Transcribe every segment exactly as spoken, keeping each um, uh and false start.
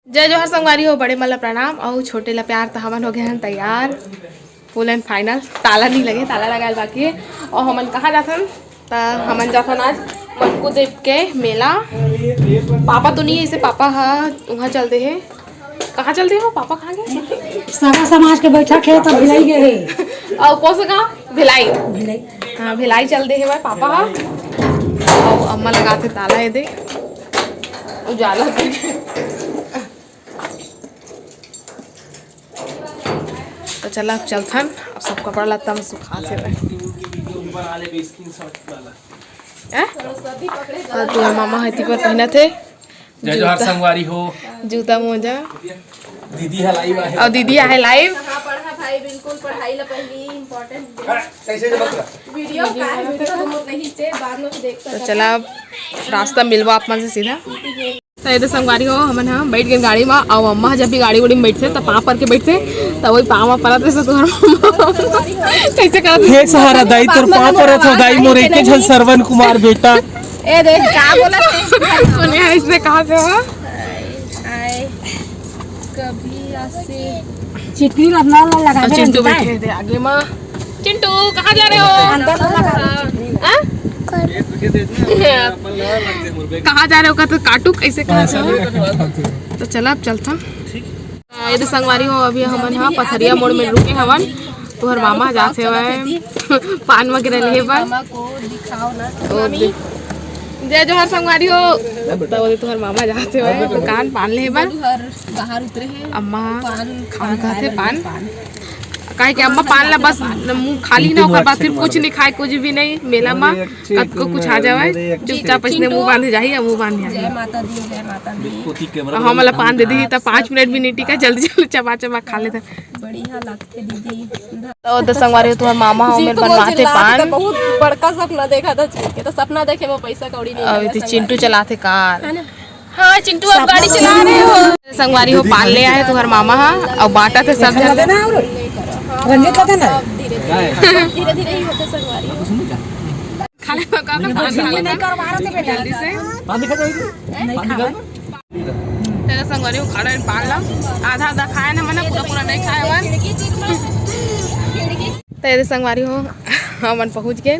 जय जोहार संगवारी हो, बड़े मन ला प्रणाम अउ छोटे ला प्यार। त हमन हो गए हन तैयार, full and final। ताला नहीं लगे, ताला लगाए बाकी हे। अउ हमन कहाँ जाथन? त हमन जाथन आज मनकू देव के मेला। पापा तो नहीं हे, इसे पापा हा वहाँ चल दे हे। कहाँ चल दे हो? पापा कहाँ गए? सगा समाज के बैठक हे, तब भिलाई गए हे। अउ कौन सा गाँव? भिलाई। भिलाई। हाँ, भिलाई चल दे हे भाई पापा हा। अउ अम्मा लगाथे ताला, ये दे उजाला दे। तो चला, अब चलथन। अब सब कपड़ा लत्ता में सुखा से रहे। हैं? अउ तोर मामा हती पर पहनत हे जय जोहार जूता। संगवारी हो। जूता मोजा। दीदी ह live आहे। अउ दीदी आहे live। हाँ, पढ़ा भाई, बिल्कुल पढ़ाई ला पहली important दे। हाँ, कैसे जे बकरा? Video का है, video तो बहुत नहीं चे, बाद में देख तो सकते चला, हैं। अब रास्ता मिलवा आप मन से सीधा। तो ये तो संगवारी हो, हमन ह बैठ गए गाड़ी में। अउ अम्मा जब भी गाड़ी उड़ी में बैठते, तो पाँव पर के बैठते, तो वही पाँव में परत रहे, तो तोहर मम्मा कैसे करत हे? सहारा दाई, तोर पाँव परत हो दाई, मोर एक झन श्रवण कुमार बेटा। ए देख, का बोला थे? सुने, इसने कहा से हो? आए, कभी ऐसे चिटनी लगा, लगा और के चिंटू रख देता है। बैठे थे आगे माँ। चिंटू, कहाँ जा रहे हो? अंदर तो लगा। हाँ? कहाँ जा रहे हो? कहा तो काटू कैसे कहा था? तो चला, अब चलता। ये तो संगवारी हो, अभी हमन हा पथरिया मोड़ में रुके हवन। तोहर मामा जाथे हवय पान वगैरह लेहे बर। मामा को दिखाओ ना। ओ मामी। दे-, जय जोहार संगवारी हो। तो ओदे तोहर मामा जाथे हवय दुकान पान लेहे बर। मधु हर बाहर उतरे हे। अम्मा पान खाऊं खाए खाथे बर पान। पान। काहे कि अम्मा पान ला बस मुंह खाली ना, ओकर बाद फिर कुछ नहीं खाए, कुछ भी नहीं। मेला मा कतको कुछ आ जावय, चुपचाप अइसने मुंह बांधे जाही या मुंह बांधे जाही। जय माता दी, जय माता दी। अउ हमन ला पान दे दिही त पाँच मिनट भी नहीं टिका, जल्दी जल्दी चबा चबा खा लेथन। बढ़िया लगथे दीदी। तो, तो संगवारी हो, तुम्हार मामा ह जी, ओमेर तो बनवाथे चिल्ला पान। के बहुत बड़का सपना देखा था, चल के तो सपना देखे में पैसा कौड़ी नहीं अउ लगा, इति संगवारी। चिंटू चलाथे कार। है ना? हाँ, चिंटू, आप गाड़ी चला रहे हो। संगवारी हो, पान ले आए तुम्हार मामा हा, अउ बांटत हे सब झन। रंजित का देना? धीरे धीरे, धीरे धीरे ही होते संगवारी हो। खा ले, का, का, पान खा ले, जल्दी से। पान दिखा दो, पान दिखा दो। तेरा संगवारी हो, खा ले पान ला। आधा आधा खाए ना, मने पूरा पूरा नहीं खाए हवन। तेरे संगवारी हो, हमन पहुँच गए।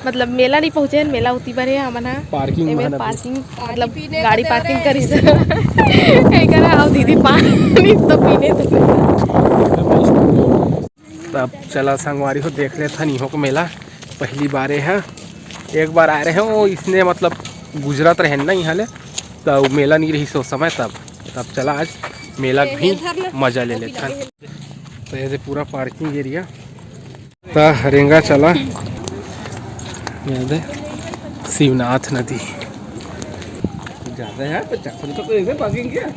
मतलब मेला नहीं पहुँचे, मेला उती बर हे हमन हा। Parking एमे बहाना parking, मतलब गाड़ी parking करिस। कहीं करा, अउ दीदी पानी तो पीने तो। तब चला संगवारी हो, देख लेथन इहों के मेला। पहली बार ए हा, एक बार आए रहे हो, इसने मतलब गुजरत रहे ना इहाँ ले, तो मेला नहीं रही सो समय तब, तब चला आज मेला के भी मजा ले लेथन। तो ये पूरा parking area। त रेंगा चला, याद है शिवनाथ नदी। ज्यादा है, पचास रुपये तो ऐसे parking किया।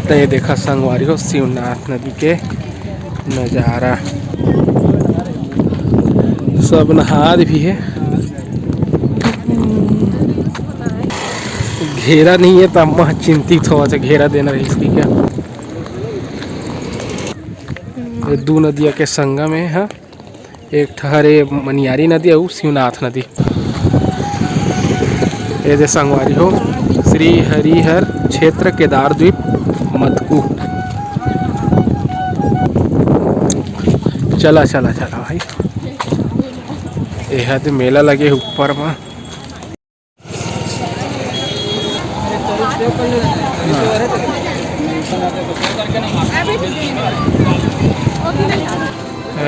त ये देखा संगवारी हो, शिवनाथ नदी के नजारा। सब नहात भी है। घेरा नहीं है, त अम्मा चिंतित होवत हे, घेरा देना रहिस कि क्या। ये दू नदिया के संगम हे, हाँ। एक ठहर ए मनियारी नदी अउ शिवनाथ नदी। ये दे संगवारी हो, श्री हरिहर क्षेत्र केदार द्वीप मतकू। चला, चला, चला भाई, एहा दे मेला लगे हे ऊपर मा।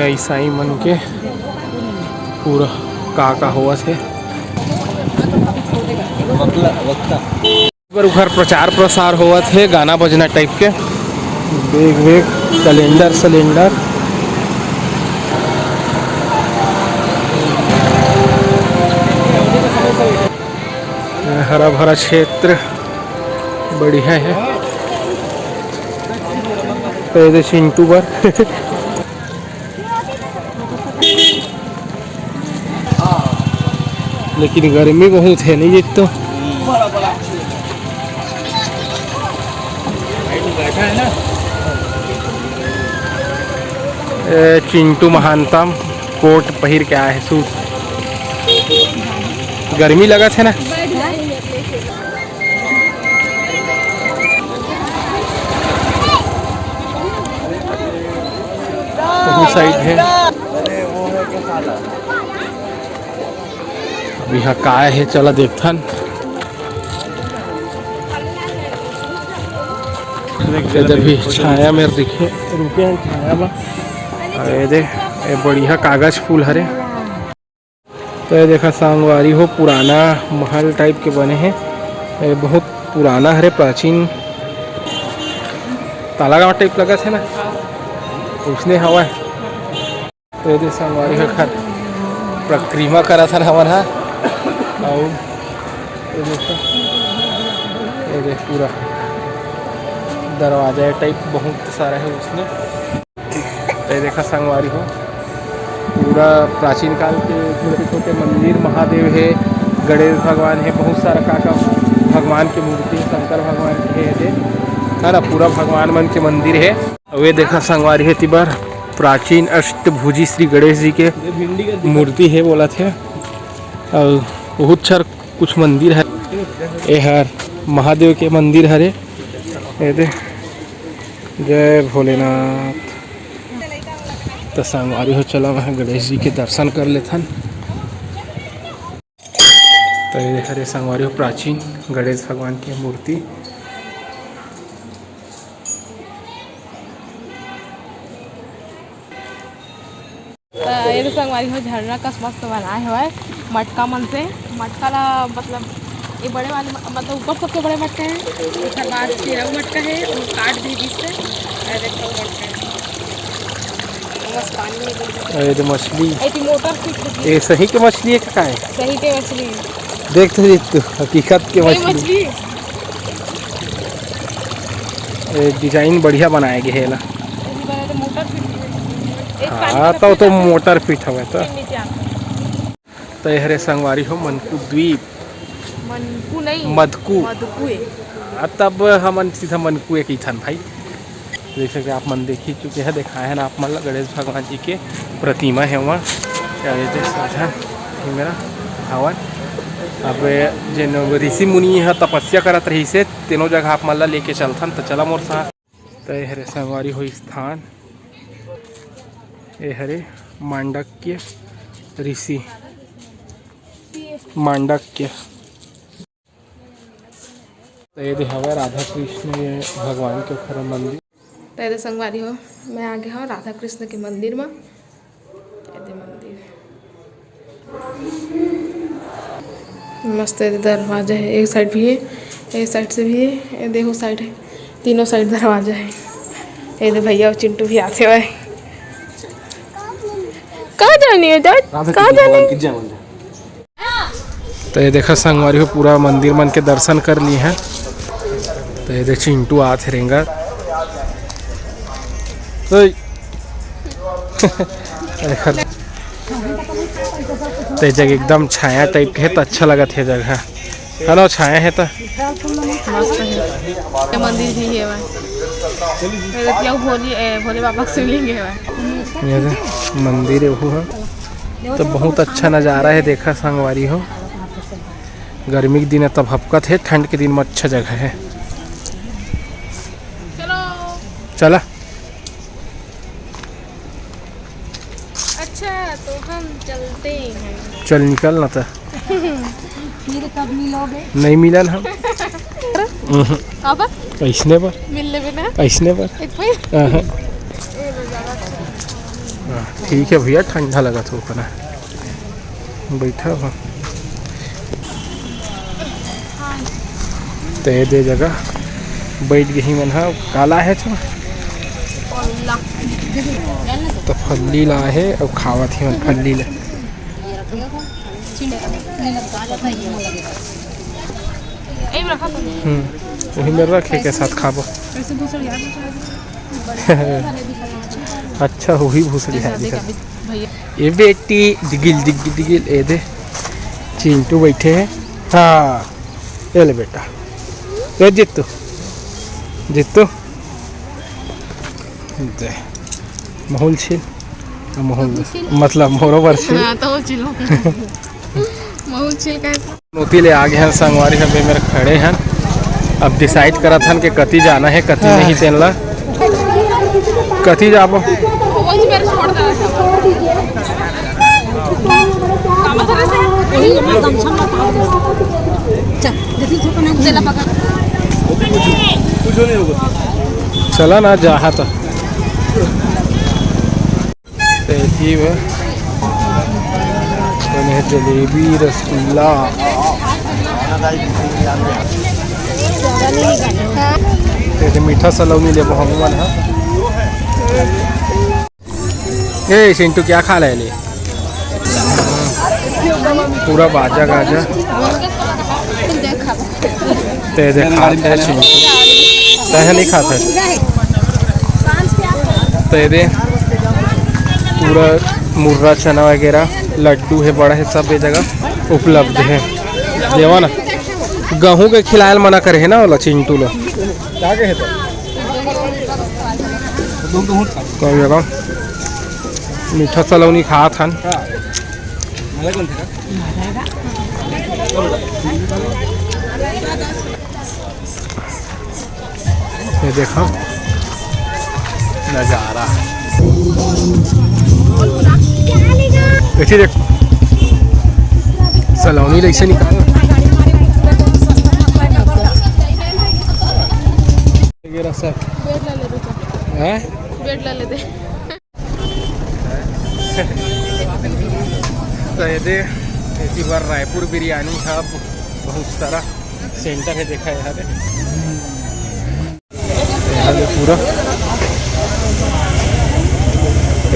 ईसाई मन के पूरा का का होवत हे। बर उखर प्रचार प्रसार होवत हे, गाना बजना type के, bag वैग, calendar सलेंडर। हरा भरा क्षेत्र बढ़िया हे। तो ये चिंटू बर लेकिन गर्मी बहुत हे नहीं एक तो। ए, चिंटू महानतम कोट पहिर के आए हे, सूट। गर्मी लगत हे ना। हे। अब इहाँ काय हे, चला देखथन। ये दे भी छाया में दिखे, रुके हैं छाया में। अउ ये दे, ये बढ़िया कागज फूल हरे। तो ये देखा संगवारी हो, पुराना महल type के बने हे। ये बहुत पुराना हरे, प्राचीन तालागांव type लगत हे ना, उसने हवा। तो ये दे संगवारी हो, खर परिक्रमा करत हन हमन हा। अउ ये देखो, ये देख पूरा दरवाजा type बहुत सारा हे उसने। तो ये देखा संगवारी हो, पूरा प्राचीन काल के छोटे-छोटे मंदिर, महादेव हे, गणेश भगवान हे, बहुत सारा का का भगवान के मूर्ति, शंकर भगवान के हे, हे ना, पूरा भगवान मन के मंदिर हे। अउ ये देखा संगवारी हो, एती बर प्राचीन अष्टभुजी श्री गणेश जी के मूर्ति हे बोलत हे। अउ बहुत सारा कुछ मंदिर हे, ए हर महादेव के मंदिर हरे। ये दे, जय भोलेनाथ। त संगवारी हो, चला वहाँ गणेश जी के दर्शन कर लेथन। त ये हरे संगवारी हो, प्राचीन गणेश भगवान के मूर्ति। त ये दे संगवारी हो, झरना कस मस्त बनाए हवय मटका मन से। मटका ला मतलब ये बड़े वाले म-, मतलब ऊपर सबसे बड़े मटका हे, ओकर बाद फिर अउ मटका हे, ओमे काट भी दिस हे। अरे देखो मटका हे। मस्त पानी में गुड़ अरे ये तो मछली। ये तो मोटर से ये सही के मछली हे का हे? सही के मछली। देख तो, देख तो, हकीकत के ये मछली। मछली। ये design बढ़िया बनाए गे हे एला। ये वाला तो मोटर फिट हे। एक हाँ, पानी तो, तो मोटर फिट हवे तो। फिर नीचे आता। तो ये हरे संगवारी हो मनकू द्वीप। मनकू नहीं, मदकू। मदकू हे। हाँ, तब हमन सीधा मनकू ए कहिथन भाई। जैसे कि आप मन देख ही चुके हैं, दिखाए हैं ना आप मन ला गणेश भगवान जी के प्रतिमा हे वहाँ। क्या ये देख सकते हैं, ये मेरा हवन। अब जिन ऋषि मुनि ह तपस्या करत रहिसे, तेनो जगह आप मन ला लेके चलथन, त चला मोर साथ। त ये हरे संगवारी हो स्थान, ये हरे मांडक्य ऋषि, मांडक्य। त ये दे हवय राधा कृष्ण भगवान के खड़ा मंदिर। त ये दे संगवारी हो, मैं आ गया हूँ राधा कृष्ण के मंदिर में। ये दे मंदिर मस्त, ये दे दरवाजा हे, एक side भी हे, एक side से भी हे, ये देखो side हे, तीनों side दरवाजा हे। ये दे भैया अउ चिंटू भी आथे हवय। कहाँ जानी हे, जा, राधा कहाँ कृष्ण जानी? भगवान की जय हो जाए। तो ये देखा संगवारी हो, पूरा मंदिर मन के दर्शन कर लिए हैं। तो ये देख चिंटू आत हे रेंगा। ओए। देखा, तो ये जगह एकदम छाया type के हे, तो अच्छा लगत हे जगह, है ना, छाया हे तो। मस्त हे। ये मंदिर भी हे भाई। ये देखिए, भोले, ए, भोले बाबा के शिवलिंग हे भाई। ये दे, मंदिर हे वो है। तो बहुत अच्छा नज़ारा हे, देखा संगवारी हो, गर्मी के दिन हे तब हपकत हे, ठंड के दिन में अच्छा जगह हे। चलो। चला। अच्छा, तो हम चलते हैं। चल निकल ना तो। फिर कब मिलोगे? नहीं मिलन हम। अब? ऐसने पर। मिलने बिना? ऐसने पर। एक भाई? हाँ, हाँ। हाँ, ठीक है भैया, ठंडा लगत होही ना। बैठा हो। तो ये दे जगह बैठ गे ही मन ह, काला हे छो। तो फल्ली ला हे, अब खावत ही मन फल्ली ला। हम्म, वही में रखे के साथ खाबो। अच्छा, वही भूसड़ी है, देखा। भैया। ये बेटी डिगिल, डिगिल, डिगिल, ये दे। चिंटू बैठे हैं। हाँ, ये ले बेटा। ये जित्तू। जित्तू। दे। माहौल छिल। माहौल, माहौल छिल। मतलब, मोरो बर छिल। हाँ, तो छिल। माहौल छिल का है? नोती ले आ गे हन संगवारी, सब ए मेर खड़े हन। अब decide करत हन कि कति जाना हे, कति हाँ। नहीं, तेन ला कति जाबो। वो जी मेरे छोड़ दे। चला ना, जाहा त। ते एती बर बने हे जलेबी, रसगुल्ला। ते एती मीठा सलौनी लेबो हमन ह। ए चिंटू, क्या खा रहे ले? पूरा बाजा गाजा। ते दे खात हे चिंटू। तह नहीं खात हे। ते दे पूरा मुर्रा चना वगैरह, लड्डू हे, बड़ा हे, सब ये जगह उपलब्ध हे। देवा ना, गहूं के खिलायल मना करे हे ना, ओला चिंटू ला। कौन जगह? मीठा सलौनी खात हन। ये देखो नजारा। देखिए, देख, सलौनी ऐसे निकाल। ये रसा। ब्रेड ला ले दे। हैं? ब्रेड ला ले दे। तो ये दे, इसी बार रायपुर बिरयानी ह, बहुत सारा सेंटर हे, देखा यहाँ पे। यहाँ पे पूरा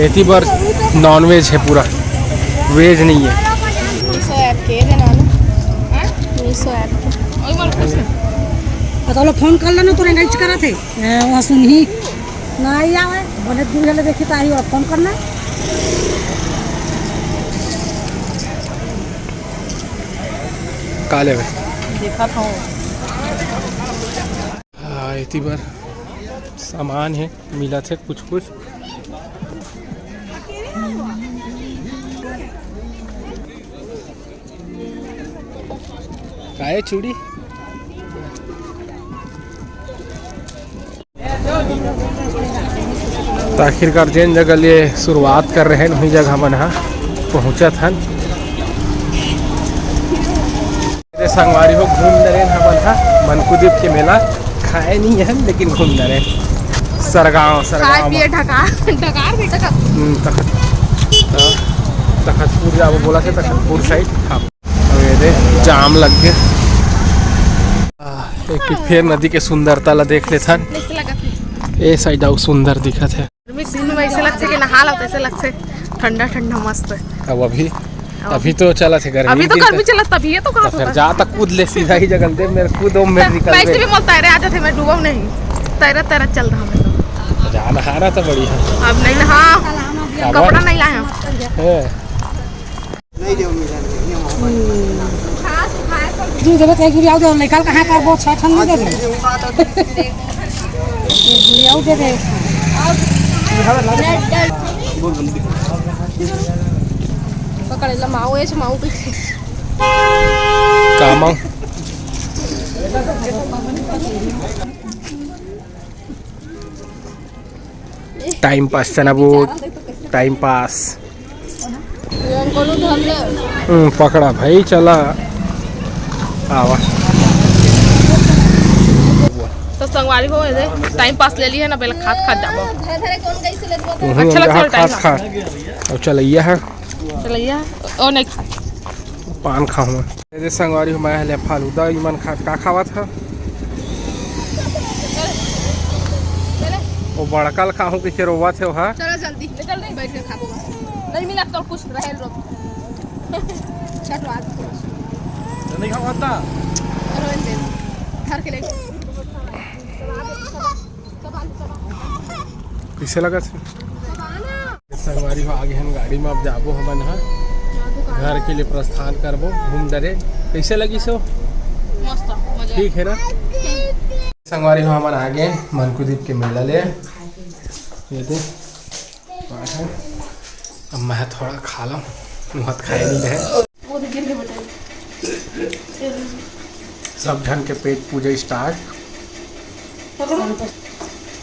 एती बार नॉन वेज हे, पूरा वेज नहीं हे। मीशो ऐप के दे ना, हाँ? मीशो ऐप के। तो लो, फोन कर लेना, तोरे engage करत हे। ए, वहाँ सुनही। नहीं आवे, बने दूर ले देखी तो आई और फोन करना। का लेवे? देखा था। हाँ, एती बर सामान हे, मिलत हे कुछ कुछ। काहे चूड़ी? त आखिरकार जेन जगह ले शुरुआत कर रहे हैं, वही जगह मन ह पहुँचत हन। अरे संगवारी हो, घूम डरेन हमन ह मनकुदीप के मेला। खाए नहीं है, लेकिन घूम डरेन। सरगांव, खाए सरगांव पिए म। ढकार, ढकार भी तखत। हम्म, तखत। हाँ, तखतपुर जाबो बोला थे, तखतपुर side। हाँ। अबे रे, जाम लग गए। आ, एक ठो फेर नदी के सुंदरता ला देख लेथन। कैसे लगत हे? ए side अउ सुंदर दिखत हे। गर्मी के दिन में ऐसे लगथे कि नहा लो, तैसे लगथे ठंडा ठंडा मस्त। अब अभी, अब अभी तो चलत हे गर्मी अभी तो के गर्मी दिन। चलत, तभी ये तो तो कहाँ फिर होता? जा तक कूद ले, सीधा ही जगह दे मेरे, कूदो मेरे मैं निकल इसलिए गए। भी बोलता है रे, आज थे मैं डूबो नहीं, तैरा तैरा चल रहा मैं तो। जा नहाना तो बड़ी है। अब नहीं नहा, अब कपड़ा नहीं लाया। है। दूध देबे त एक गिरी आउ दे, लइका ल कहाँ करबो, छह ठन नहीं देबे। एक गिरी आउ दे दे। पकड़ ले, माऊ, ए, माऊ भी। का माऊ? टाइम पास, चना बूट, टाइम पास। हम्म, पकड़ा भाई, चला। आवा। तो संगवारी हो, ऐसे टाइम पास ले ली है ना, पहले खात खात जाबो। हम्म, अच्छा लगता है खात टाइम खात। अब चलैया है। चलैया, ओ नहीं खात। पान खाहूँ। ए दे संगवारी हो, मैं हले फालूदा, इमन खा, का खावत ह? वो बड़का ल खाहूँ कहिके रोवत हे ओहा। चलो जल्दी, निकल रही, बैठ के खाबो। नहीं मिला तो कुछ रहे रो। छठ आज तो नहीं खावत ना। रोन दे। घर के ले। कैसे लगत हे? संगवारी हो, आगे हम गाड़ी में अब जाबो हमन ह। घर के लिए प्रस्थान करबो, घूम डरे। कैसे लगी सो? मस्त, मजा। ठीक है ना? संगवारी हो, हमन आगे मनकुदीप के मेला ले। ये दे। अब मैं थोड़ा खा लूँ, मुँह हाथ खाए नहीं रहे। वो तो गिर के बचाई। सब झन के पेट पूजा start। पकड़ो।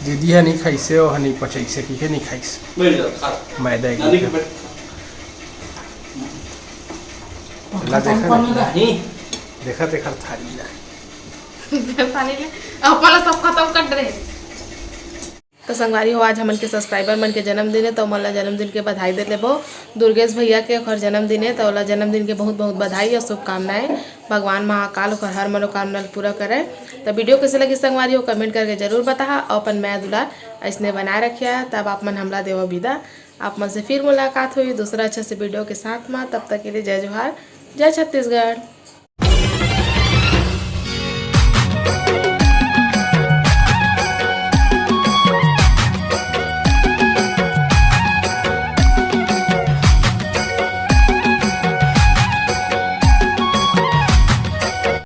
दीदी ह नहीं खाइसे, ओह नहीं पचैसे, की के नहीं खाइस। बैठ जा, खा। मैदा एक नानी के बैठ। ला देखा नहीं। देखा, देखा थाली ला। थाली ले, अपन ला सब खत्म कर दे। तो संगवारी हो, आज हमन के सब्सक्राइबर मन के जन्मदिन हे, तो ओमन ला जन्मदिन के बधाई दे लेबो। दुर्गेश भैया के ओखर जन्मदिन हे, तो ओला जन्मदिन के बहुत बहुत बधाई और शुभकामनाएं। भगवान महाकाल ओखर हर मनोकामना ल पूरा करे। तो वीडियो कैसे लगी संगवारी हो, कमेंट करके जरूर बताहा और अपन मया दुलार ऐसने बनाए रखिया। तब आप मन हमला देवा विदा। आप मन से फिर मुलाकात होही दूसरा अच्छा से वीडियो के साथ में। तब तक के लिए जय जोहार, जय छत्तीसगढ़।